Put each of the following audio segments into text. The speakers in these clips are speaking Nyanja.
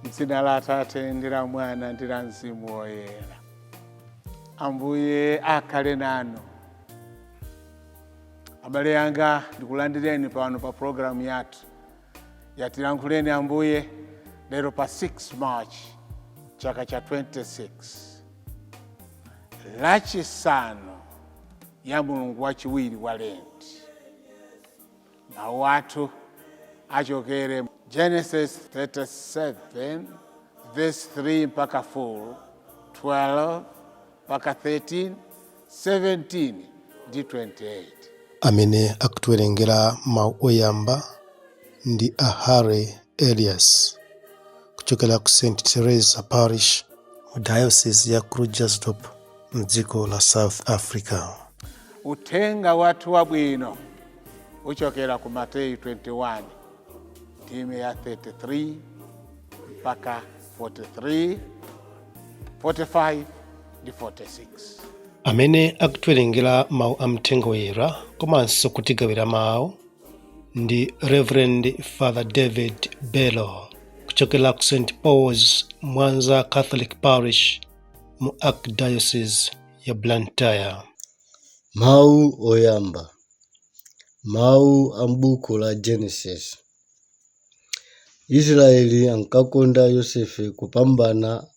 M'dzina la Atate ndi la Mwana ndi la Mzimu Woyera. Ambuye akhale nanu. Abale anga, ndikulandireni pano pa programu yathu ya Tilankhuleni Ambuye lero pa 6 March chaka cha 26, Lachisanu ya mulungu wachiwiri wa Lenti. Mawu athu achokere Genesis 37 verse 3 mpaka 4, 12 mpaka 13, 17 ndi 28. Amene akutiwerengera mawu oyamba ndi a Harry Elias kuchokera ku St Theresa Parish mu Diocese ya Krugersdorp mdziko la South Africa. Uthenga wathu wabwino uchokera ku Mateyu 21 ndime ya 33 mpaka 43, 45 ndi 46. Amene akutiwerengera mawu a Mthenga Woyera komanso kutigawira mawu ndi Reverend Father David Bello kuchokera ku St Paul's Mwanza Catholic Parish mu Archdiocese ya Blantyre. Mawu oyamba. Mawu a m'buku la Genesis. Israeli ankakonda Yosefe kupambana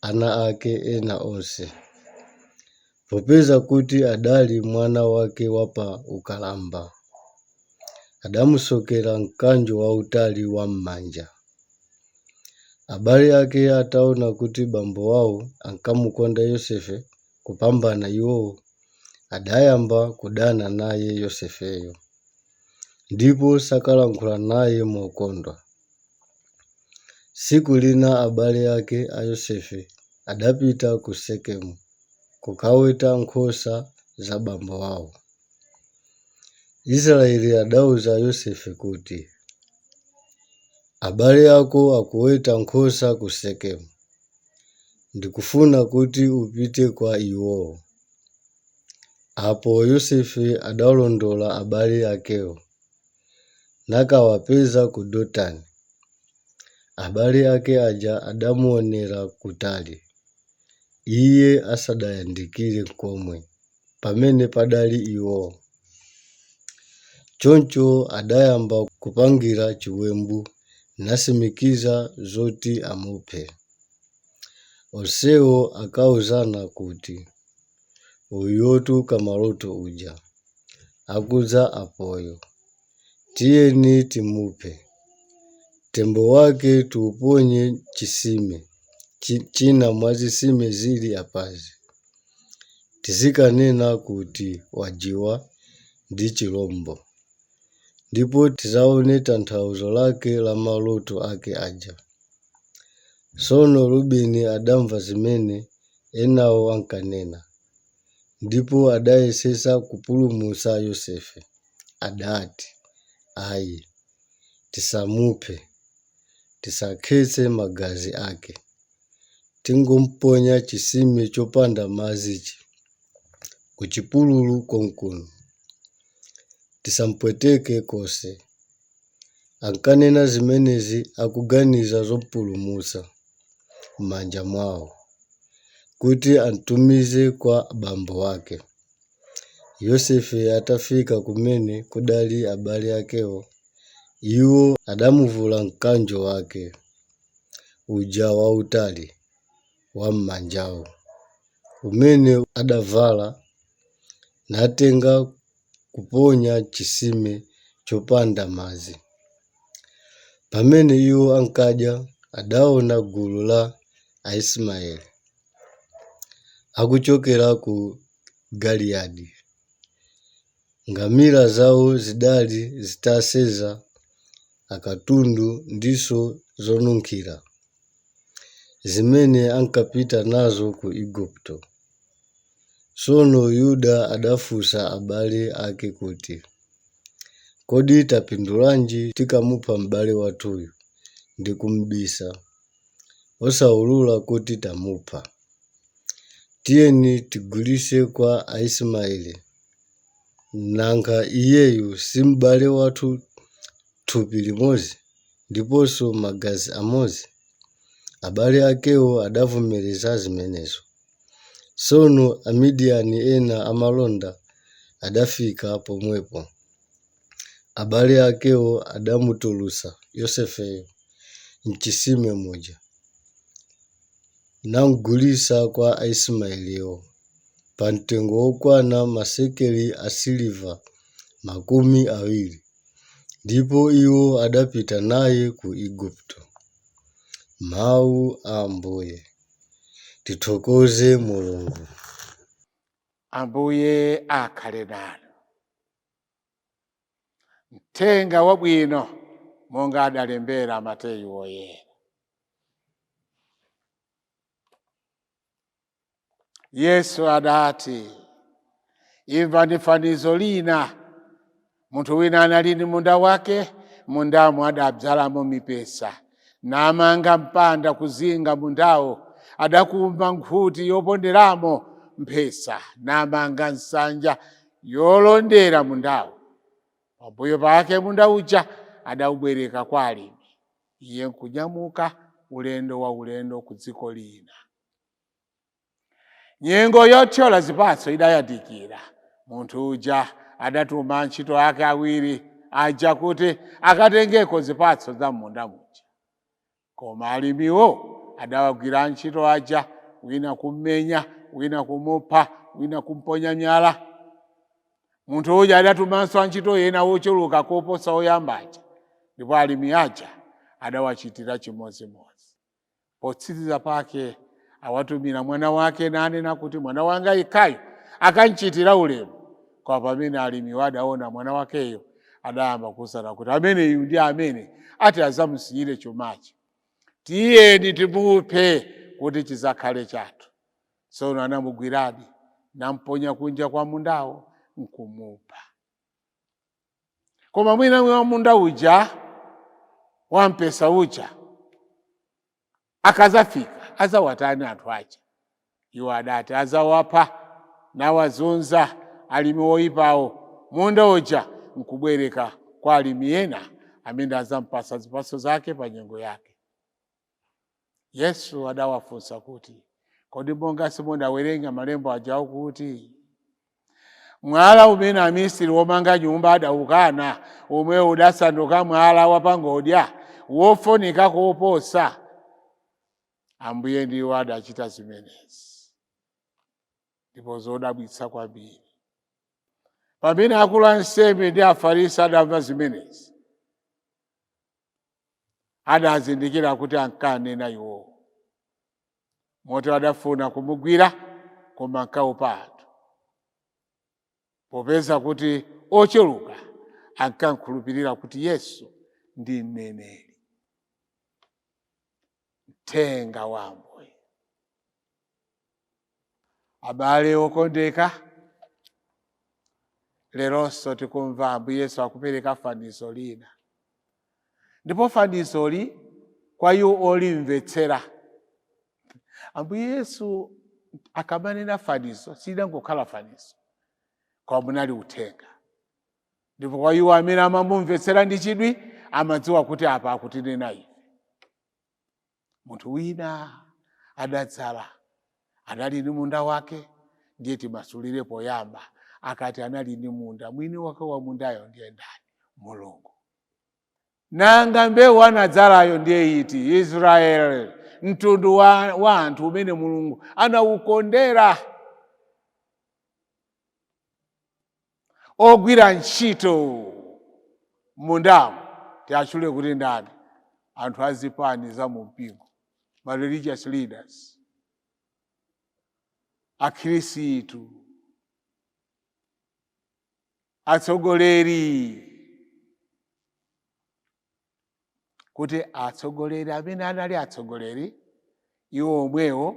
ana ake ena onse, popeza kuti adali mwana wake wa pa ukalamba. Adamusokera mkanjo wautali wam'manja. Abale ake ataona kuti bambo wao ankamukonda Yosefe kupambana iwowo, adayamba kudana naye Yosefeyo, ndipo sankalankhula naye mokondwa. Tsiku lina abale ake a Yosefe adapita ku Sekemu kukaweta nkhosa za bambo wao. Israeli adauza Yosefe kuti, Abale ako akuweta nkhosa ku Sekemu. Ndikufuna kuti upite kwa iwowo. Apo Yosefe adalondola abale akewo, nakawapeza ku Dotani. Abale ake aja adamuwonera kutali, iye asadayandikire nkomwe pamene padali iwowo. Choncho adayamba kupangira chiwembu natsimikiza zoti amuphe. Onsewo ankauzana kuti, Uyotu kamaloto uja, akudza apoyo. Tiyeni timuphe, mtembo wake tiuponye m'chitsime china mwa zitsime zili apazi. Tizikanena kuti wajiwa ndi chilombo, ndipo tidzaone tanthauzo lake la maloto ake aja. Tsono Rubeni adamva zimene enawo ankanena, ndipo adayesetsa kupulumutsa Yosefe. Adati, Ai, tisamuphe, tisakhetse magazi ake. Tingomponya m'chitsime chopanda madzichi, kuchipululu konkuno. Tisampweteke konse. Ankanena zimenezi akuganiza zompulumutsa m'manja mwawo, kuti amtumize kwa bambo wake. Yosefe atafika kumene kudali abale akewo, iwo adamuvula mkanjo wake uja wautali wam'manjawo, umene adavala, natenga kuponya m'chitsime chopanda madzi. Pamene iwo ankadya, adaona gulu la Aismaele akuchokera ku Giliyadi. Ngamira zao zidali zitasenza akatundu ndiponso zonunkhira. zimene ankapita nazo ku Igupto. Tsono Yuda adafunsa abale ake kuti, Kodi tapindulanji tikamupha m'bale wathuyu ndi kumubisa, osawulula kuti tamupha? Tiyeni tigulitse kwa Aismaele, nanga iyeyu si m'bale wathu thupi limodzi ndiponso magazi amodzi? Abale akewo adavomereza zimenezo. Tsono Amidiyani ena amalonda adafika pomwepo. Abale akewo adamutulutsa Yosefeyo m'chitsime muja, namgulitsa kwa Aismaelewo pa mtengo wokwana masekeli asiliva 20, ndipo iwo adapita naye ku Igupto. Mau a Ambuye. Tithokoze Mulungu. Ambuye akhale nanu. Mthenga wabwino monga adalembera Mateyu Woyera. Yesu adati, imvani fanizo lina. Munthu wina anali ndi munda wake, mundamo adabzalamo mipesa, namanga mpanda kuzinga mundawo, adakumba nkhuti yoponderamo mphesa, namanga nsanja yolondera mundawo. Pambuyo pake munda uja adawubwereka kwa alimi, iye nkunyamuka ulendo wa ulendo ku dziko lina. Nyengo yothyola zipatso idayandikira. Munthu uja adatuma antchito ake awiri aja kuti akatengeko zipatso za m'munda muja. Koma alimiwo adawagwira antchito aja, wina kummenya, wina kumupha, wina kumponya miyala. Munthu uja adatumanso antchito ena ochuluka koposa oyamba aja, ndipo alimi aja adawachitira chimodzimodzi. Potsiriza pake awatumira mwana wake nanena kuti, mwana wanga yekhayu akamchitira ulemu. Koma pamene alimiwo adaona mwana wakeyo, adayamba kuuzana kuti, ameneyu ndi amene ati adzamusiyire chumachi. Tiyeni timuphe kuti chizakhale chathu. Tsono anamugwiradi, namponya kunja kwa mundawo nkumupha. Koma mwini wa munda uja wampesa uja akazafika azawatani anthu aja? Iwo adati azawapha nawazunza alimi oyipawo, munda uja nkubwereka kwa alimi ena amene azampasa zipatso zake pa nyengo yake. Yesu adawafunsa kuti, kodi monga simudawerenga malembo ajawo kuti mwala umene amisiri womanga nyumba adawukana, umwe udasanduka mwala wapangodya wofunika koposa? Ambuye ndiwo adachita zimenezi, ndipo zodabwitsa kwambiri. Pamene akulu ansembe ndi Afarisi adamva zimenezi, adazindikira kuti ankanena iwowo, moti adafuna kumugwira, koma ankaopa anthu, popeza kuti ochuluka ankankhulupirira kuti Yesu ndi mneneri. Mthenga wa Ambuye. Abale okondeka, leronso tikumva Ambuye Yesu akupereka fanizo lina, ndipo fanizoli kwa iwo olimvetsera. Ambuye Yesu akamanena fanizo, silinangokhala fanizo, koma munali uthenga, ndipo kwa iwo amene amamumvetsera ndi chidwi amadziwa kuti apa akutinena ife. Munthu wina adadzala, anali ndi munda wake. Ndiye timasulire poyamba, akati anali ndi munda, mwini wake wa mundayo ndiye ndani? Mulungu. Nanga mbewu anadzalayo ndiye iti? Israeli, mtundu wa anthu umene Mulungu anawukondera. Ogwira ntchito mundamo tiatchule kuti ndani? Anthu azipani za mu mpingo, ma religious leaders, akhristu, atsogoleri. Kuti atsogoleri amene anali atsogoleri, Iwo omwewo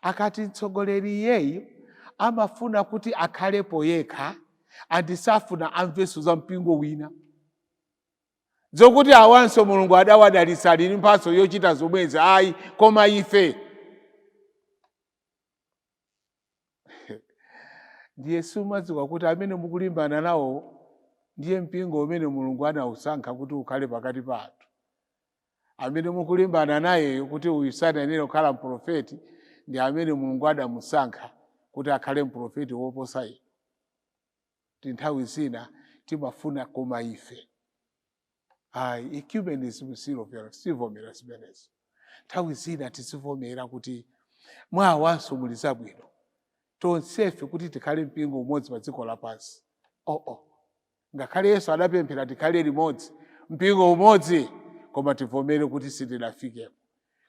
akati mtsogoleri iyeyu amafuna kuti akhalepo yekha, andisafuna amvenso za mpingo wina, zokuti awanso Mulungu adawadalitsa, ali ndi mphatso yochita zomwezi, ayi, koma ife. Ndiye sumadziwa kuti amene mukulimbana nawo ndiye mpingo umene Mulungu anawusankha kuti ukhale pakati pa anthu. Amene mukulimbana nayeyo kuti uyu sanayenere kukhala mprofeti ndi amene Mulungu adamusankha kuti akhale mprofeti woposa inu. Ti nthawi zina timafuna koma ife, ayi, ecumenism sivomera zimenezo. Nthawi zina tizivomera kuti mwa awanso muli zabwino, tonsefe kuti tikhale mpingo umodzi pa dziko lapansi. Oh, ngakhale Yesu adapemphera tikhale limodzi, mpingo umodzi, koma tivomere kuti sitidafikepo,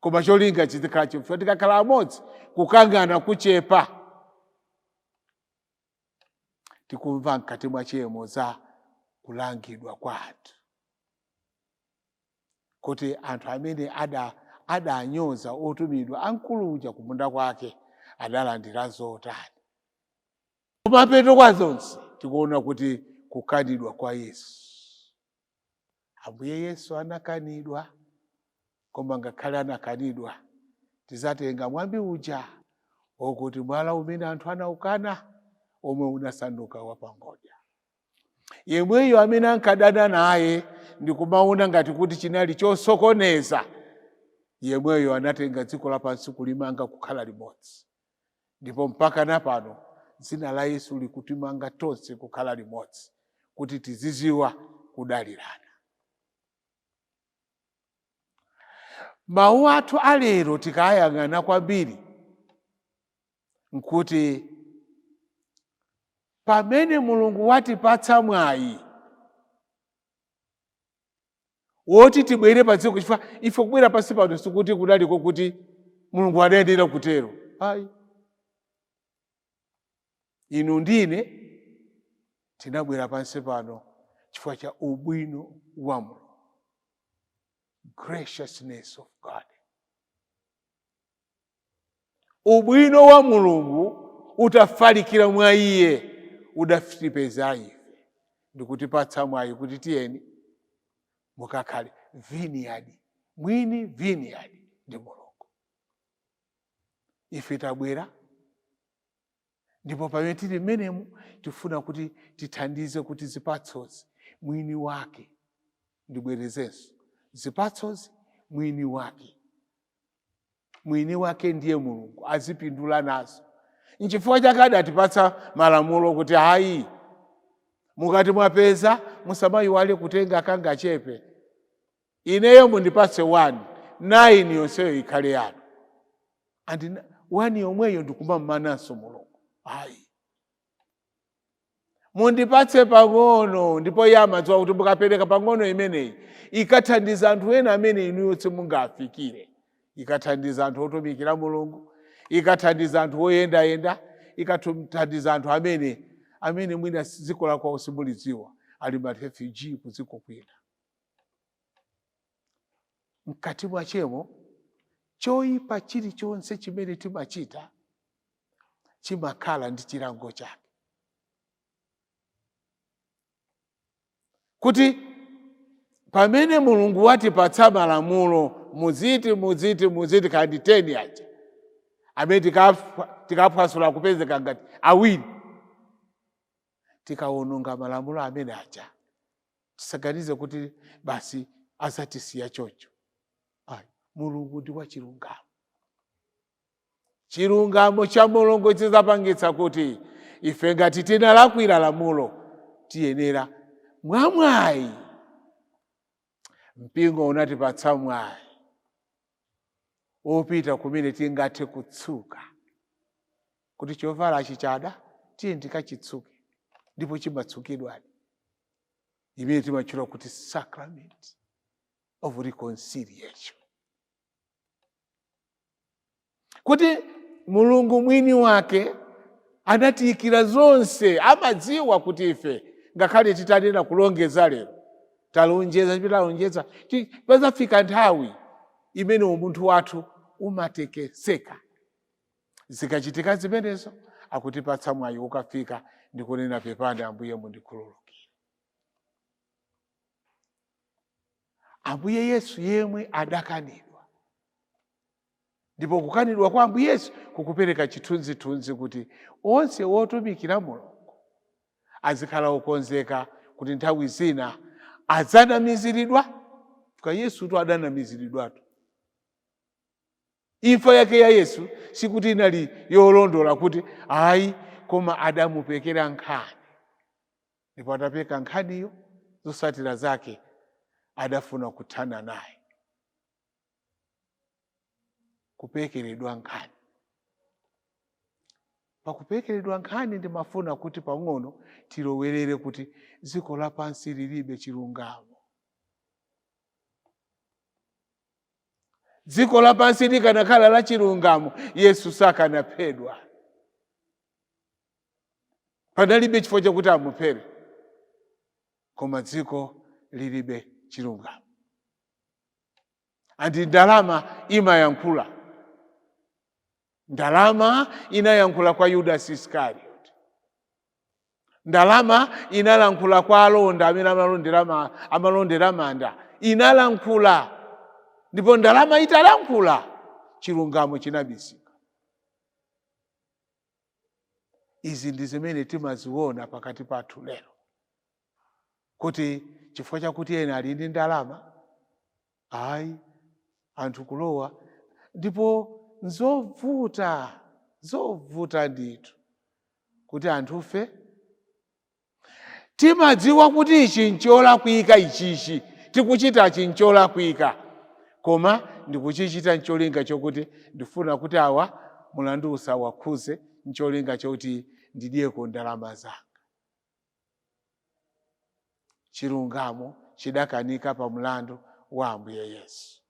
koma cholinga chizikhala chifukwa tikakhala amodzi kukangana kuchepa. Tikumva mkati mwa chiyemo za kulangidwa kwa anthu, kuti anthu amene adanyoza otumidwa amkulu uja kumunda kwake adalandira zotani. Kumapeto kwa zonse tikuona kuti kukanidwa kwa Yesu, Ambuye Yesu anakanidwa, koma ngakhale anakanidwa, tizatenga mwambi uja wokuti mwala umene anthu anaukana omwe unasanduka wapangodya. Yemweyo amene ankadana naye ndikumaona ngati kuti chinali chosokoneza, yemweyo anatenga dziko lapansi kulimanga kukhala limodzi. Ndipo mpaka napano dzina la Yesu likutimanga tonse kukhala limodzi, kuti tiziziwa kudalirana. Mawu athu alero tikayang'ana kwambiri nkuti pamene Mulungu watipatsa mwayi woti tibwere pa dziko, chifukwa ife kubwera pansi pano sikuti kudaliko kuti Mulungu adayenera kutero, ayi. Inu ndine tinabwera pansi pano chifukwa cha ubwino wa Mulungu, graciousness of God. Ubwino wa Mulungu utafalikira mwa iye udatipeza ife ndikutipatsa mwayi kuti tiyeni mukakhale vineyard. Mwini vineyard ndi Mulungu. Ife tabwera, ndipo pamene tili mmenemu tifuna kuti tithandize kuti zipatsozi mwini wake, ndibwerezenso, zipatsozi mwini wake, mwini wake ndiye Mulungu, azipindula nazo. Nchifukwa chake adatipatsa malamulo kuti hayi, mukati mwapeza musamayiwale kutenga kangachepe, ineyo mundipatse 1, 9 yonseyo ikhale yanu, and 1 yomweyo ndikumammananso Mulungu. Ayi, mundipatse pang'ono, ndipo iye amadziwa kuti mukapereka pang'ono imeneyi ikathandiza anthu ena amene inuyo simungafikire, ikathandiza anthu otumikira Mulungu, ikathandiza anthu oyendayenda, ikathandiza anthu amene mwina dziko lakwawo simulidziwa, ali ma refugee ku dziko kwina. Mkati mwachemo choyipa chilichonse chimene timachita chimakhala ndi chilango chake, kuti pamene Mulungu watipatsa malamulo, muziti muziti muziti kandi 10 aja amene tikaphwasula kupezeka ngati awiri, tikawononga malamulo amene aja, tisaganize kuti basi azatisiya choncho, ayi. Mulungu ndi wachilungamo. Chilungamo cha Mulungu chidzapangitsa kuti ife ngati tinalakwira lamulo tiyenera mwamwayi, mpingo unatipatsa mwayi wopita kumene tingathe kutsuka, kuti chovala chichada tiye ndikachitsuke, ndipo chimatsukidwadi, imene timatchula kuti sacrament of reconciliation, kuti Mulungu mwini wake anatiyikira zonse. Amadziwa kuti ife ngakhale titanena kulongeza lero, talonjeza, talonjeza, pazafika nthawi imene umunthu wathu umatekeseka. Zikachitika zimenezo, akutipatsa mwayi ukafika ndikunena, pepani Ambuye, mundikhululukire. Ambuye Yesu yemwe adakanidwa, ndipo kukanidwa kwa Ambuye Yesu kukupereka chithunzithunzi kuti onse wotumikira Mulungu azikhala okonzeka kuti nthawi zina adzanamiziridwa. Chifukwa Yesu tu adanamiziridwatu. Imfa yake ya Yesu sikuti inali yolondola kuti ayi, koma adamupekera nkhani, ndipo atapeka nkhaniyo, zotsatira zake adafuna kuthana naye. Kupekeredwa nkhani. Pakupekeredwa nkhani, ndimafuna kuti pang'ono tilowerere kuti dziko lapansi lilibe chilungamo. Dziko lapansi likanakhala la chilungamo, Yesu sakanaphedwa. Panalibe chifukwa chakuti amuphere, koma dziko lilibe chilungamo. Andi ndalama imayankhula. Ndalama inayankhula kwa Yudas Iskariot. Ndalama inalankhula kwa alonda amene amalondera manda. Inalankhula, ndipo ndalama italankhula, chilungamo chinabisika. Izi ndi zimene timaziona pakati pathu lero, kuti chifukwa chakuti ena ali ndi ndalama, ayi, anthu kulowa. Ndipo nzovuta, zovuta ndithu kuti anthufe timadziwa kuti ichi ncholakwika, ichichi tikuchitachi ncholakwika, koma ndikuchichita ncholinga chokuti ndifuna kuti awa mulandu usawakhuze, ncholinga chokuti ndidyeko ndalama zanga. Chilungamo chidakanika pa mlandu wa Ambuye Yesu.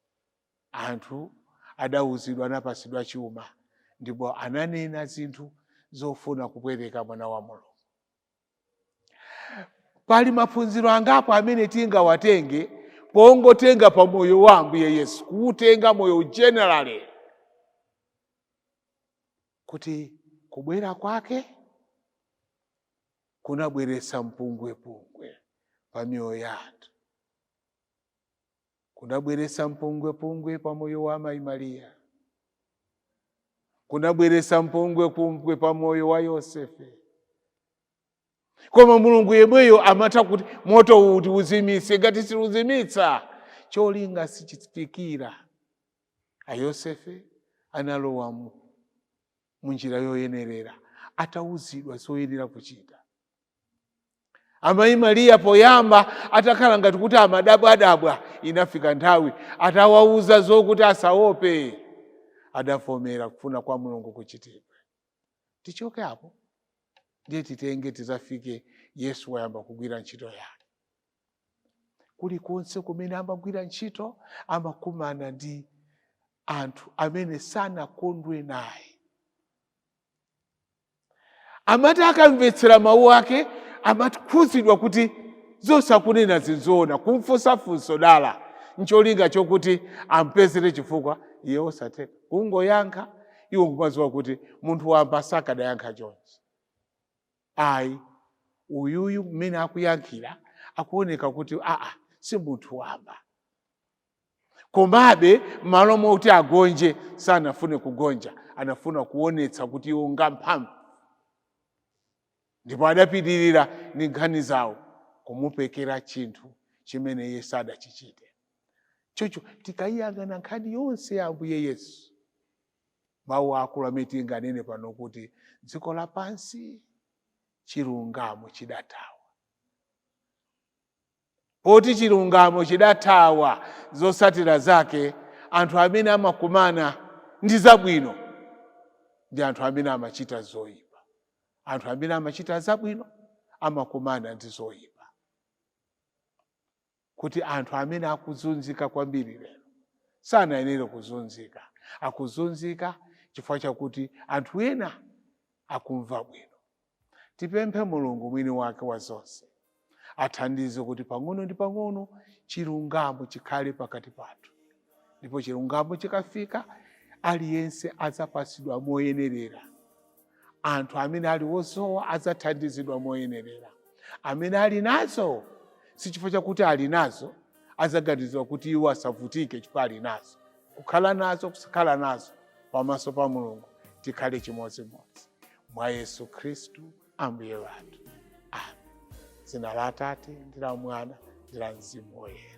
Anthu adawuzidwa, anapasidwa chuma, ndipo ananena zinthu zofuna kupweteka mwana wa Mulungu. Pali maphunziro angapo amene tingawatenge pongotenga pa moyo wa Ambuye Yesu, kuutenga moyo generally, kuti kubwera kwake kunabweretsa mpungwepungwe pa miyoyo ya anthu, kunabweretsa mpungwepungwe pa moyo wa Mayi Mariya, kunabweretsa mpungwepungwe pa moyo wa Yosefe. Koma Mulungu yemweyo amatha kuti moto uti uzimitse. Ngati siuzimitsa, cholinga sichifikira. A Yosefe analowa munjira yoyenerera atawuzidwa zoyenera kuchita. Amayi Mariya poyamba atakhala ngati kuti amadabwadabwa, inafika nthawi atawawuza zokuti asaope, adavomera kufuna kwa Mulungu kuchitidwe. Tichoke apo, ndiye titenge tizafike Yesu wayamba kugwira ntchito yake. Kulikonse kumene amagwira ntchito, amakumana ndi anthu amene sanakondwe naye. Amati akamvetsera mawu ake, amakhuzidwa kuti zonse akunena zinzoona, kumfunsa funso dala ncholinga chokuti ampezere chifukwa, iye osatheka kungoyankha. Iwo nkumadziwa kuti munthu wamba sakadayankha chonchi ayi, uyuyu mmene akuyankhira akuoneka kuti aa, si munthu wamba. Komabe malo moti agonje, sanafune kugonja, anafuna kuonetsa kuti iwo ngamphamvu, ndipo adapitirira ndi nkhani zawo kumupekera chinthu chimene iye sadachichite. Chocho tikayiyang'ana nkhani yonse ya Ambuye Yesu, mawu akulu amene tinganene pano kuti dziko lapansi chilungamo chidathawa. Poti chilungamo chidathawa, zotsatira zake anthu amene amakumana ndi zabwino ndi anthu amene amachita zoyipa. Anthu amene amachita zabwino amakumana ndi zoyipa. Kuti anthu amene akuzunzika kwambiri lero sanayenere kuzunzika, akuzunzika chifukwa chakuti anthu ena akumva bwino. Tipemphe Mulungu mwini wake wa zonse athandize kuti pang'ono ndi pang'ono chilungamo chikhale pakati pathu, ndipo chilungamo chikafika, Aliyense adzapatsidwa moyenerera. Anthu amene ali osowa adzathandizidwa moyenerera. Amene ali nazo, si chifukwa chakuti ali nazo adzaganizidwa kuti iwo asavutike chifukwa ali nazo. Kukhala nazo, kusakhala nazo, pamaso pa Mulungu tikhale chimodzimodzi mwa Yesu Khristu Ambuye wathu. Amen. Dzina la Atate ndi la Mwana ndi la Mzimu Woyera.